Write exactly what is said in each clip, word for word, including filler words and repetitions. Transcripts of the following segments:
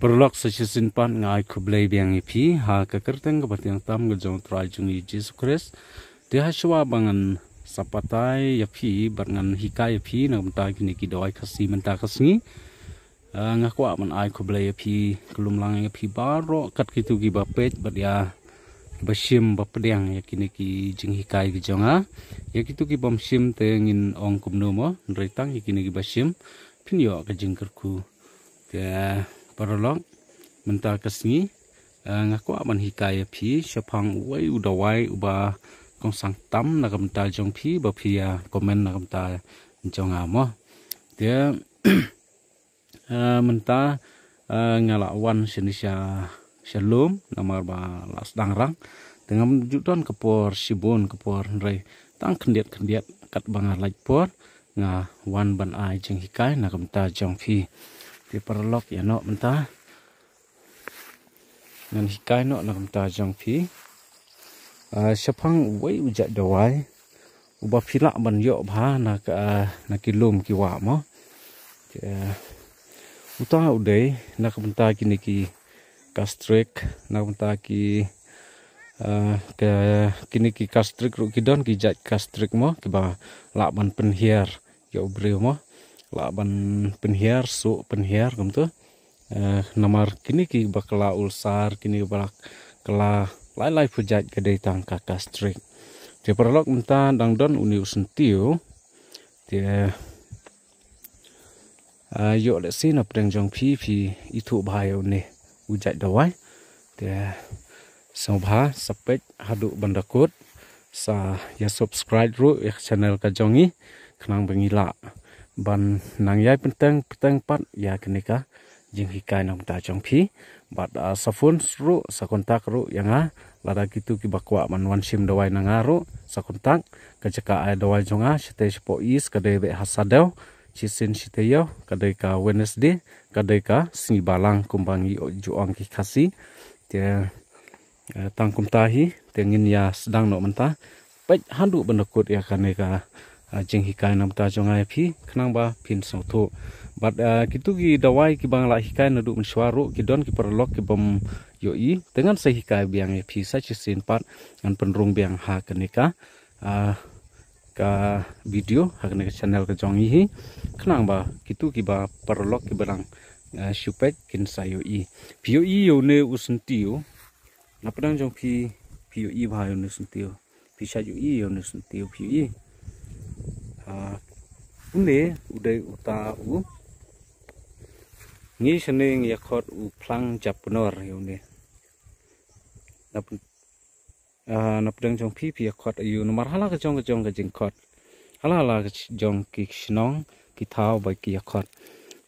Paralok, sa shisien pat nga ai khublei biang ïa phi ha ka kyrteng kaba tyngeh tam ka jong U Trai jong ngi Jisu Khrist. Te ha shuwa ba ngan sa batai ïa phi bad ngan hikai ïa phi na ka bynta kine ki dawai Khasi mynta ka sngi. Ah, nga kwah ban ai khublei ïa phi, khublei lang ïa phi baroh kat kito kiba peit bad ïa kiba shim ba pdiang ïa kine ki jinghikai ki jong nga. Ïa kito kibym shim te ngin ong kumno mo, hynrei tang ïa kine kiba shim phin ïoh ka jingkyrkhu. Te paralok, mynta ka sngi, eh, nga kwah ban hikai ïa phi shaphang uwei u dawai uba kongsan tam na ka bynta jong phi ba phi ïa comment na ka bynta jong nga mo. Te, eh, mynta, eh, nga la wan shane sha, sha lum namar ba la sdang rang. Te ngam ju don ka por shibun ka por, hynrei tang khyndiat khyndiat katba nga lait por nga wan ban ai jinghikai na ka bynta jong phi. Te paralok, ïa noh mynta ngan hikai noh na ka bynta jong phi. Ah, shaphang uwei u jait dawai uba phi lah ban ïoh bha na ka, ah, na ki lum ki wah mo. Te, ah, uta u dei na ka bynta kine ki gastric, na ka bynta ki, ah, ka, kine ki gastric ruh ki don ki jait gastric mo, kiba lah ban pynhiar ïa u briew mo. Lah ban pynhiar, suh pynhiar kumto. Eh, namar kine kiba kylla ulcer, kine kiba kylla lai lai pyrjait ka dei tang ka gastric. Te paralok, mynta dang don une u syntiew. Te, eh, ïoh lehse na pdeng jong phi phi ithuh bha ïa une u jait dawai. Te sngewbha sa peit haduh ban da kut, sa ïa subscribe ruh ïa ka channel ka jong ngi, khnang ba ngi lah ban nang ïai pynteng pynteng pat ïa kane ka jinghikai na ka bynta jong phi. Bad, ah, sa phone ruh, sa contact ruh ïa nga, lada kito kiba kwah ban wan shim dawai na nga ruh sa contact. Ka jaka ai dawai jong nga shatei shapoh East ka dei beit ha Sadew, shisien shi taïew ka dei ka Wednesday, ka dei ka sngi Balang kumba ngi ju ong ki Khasi. Te, eh, tang kumta hi, te ngin ïa sdang noh mynta. Peit haduh ban da kut ïa kane ka, ah, jinghikai na ka bynta jong nga ïa phi, khnang ba phin sngewthuh. Bad, ah, kito ki dawai kiba nga la hikai naduh mynshuwa ruh, ki don ki paralok kibym ïohi, te ngan sa hikai biang ïa phi sa shisien pat, ngan pynrung biang ha kane ka, ah, ka video ha kane ka channel ka jong ngi hi, khnang ba kito kiba paralok kiba dang, eh, shu peit kin sa ïohi. Phi ïohi ïa une u syntiew, na pdeng jong phi, phi ïohi bha ïa une u syntiew? Phi shait ïohi ïa une u syntiew, phi ïohi? Ah, une u dei uta u ngi shane ngi ïa khot u phlang jampnor ïa une. Na pdeng Ah, na pdeng jong phi phi ïa khot aïu, namar ha la ka jong ka jong ka jingkhot, ha la ha la ka jong ki shnong, ki thaw ba ki ïa khot.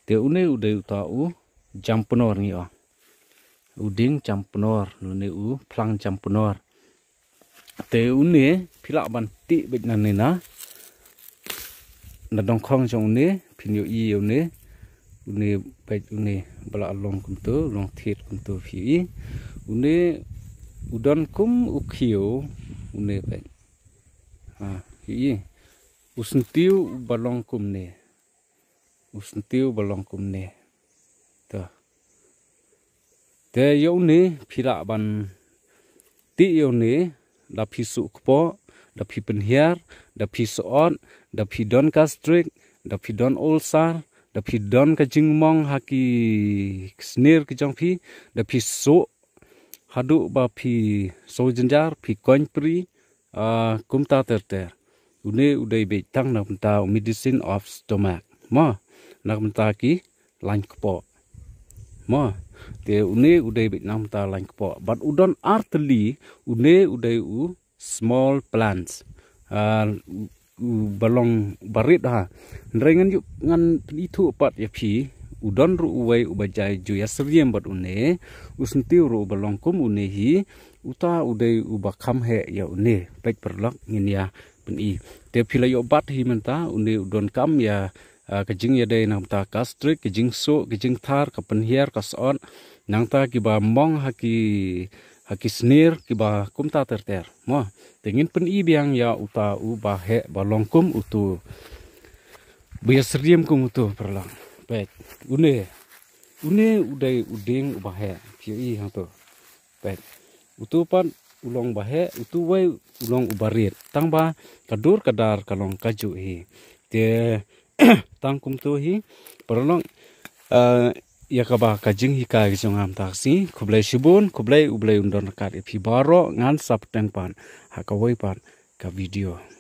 Te une u dei uta u jampnor ngi ong. U dieng jampnor, une u phlang jampnor. Te une phi lah ban tih beit nangne na na dongkhong jong une, phin ïohi ïa une, une beit une ba la long kumto, long thied kumto, phi ïohi. Une u don kum u khiew, une beit. Ha, phi ïohi. U syntiew uba long kumne. U syntiew uba long kumne. To. Te ïa une phi lah ban tih ïa une, da phi suh kpoh, da phi pynhiar, da phi sot, da phi don gastric, da phi don ulcer, da phi don ka jingmong ha ki snier ki jong phi, da phi suh haduh ba phi sngewjynjar, phi koin pri, ah, kumta ter ter. Une u dei beit tang na ka bynta u medicine of stomach. Mo, na ka bynta ki lain kpoh. Mo, te une u dei beit na ka bynta lain kpoh. Bad u don artylli, une u dei u small plants. Ah, u, uba long barit ha. Hynrei ngan ïoh, ngan ithuh pat ïa phi, u don ruh uwei uba jai ju ïa syriem bad une, u syntiew ruh uba long kum une hi, uta u dei uba kham heh ïa une. Peit paralok, ngin ïa pyni. Te phi la ïoh bat hi mynta, une u donkam ïa, ah, ka jingïadei na ka bynta gastric, ka jingsuh, ka jingthar, ka pynhiar, ka sot, nangta kiba mong ha ki, ha ki snier, kiba kumta ter ter. Mo, te ngin pyni biang ïa uta uba heh ba long kum utu, ba ïa syriem kum utu, paralok. Peit, une. Une u dei u dieng uba heh, phi ïohi hangto. Peit. Utu pat u long ba heh, utu wei u long uba rit. Tang ba ka dur ka dar ka long kajuh hi. Te tang kumtu hi, paralok, eh, ïa kaba ka jinghikai ka jong nga mynta ka sngi, khublei shibun, khublei U Blei un don ryngkat ïa phi baroh, ngan sa pyntrei pat ha kawei pat ka video.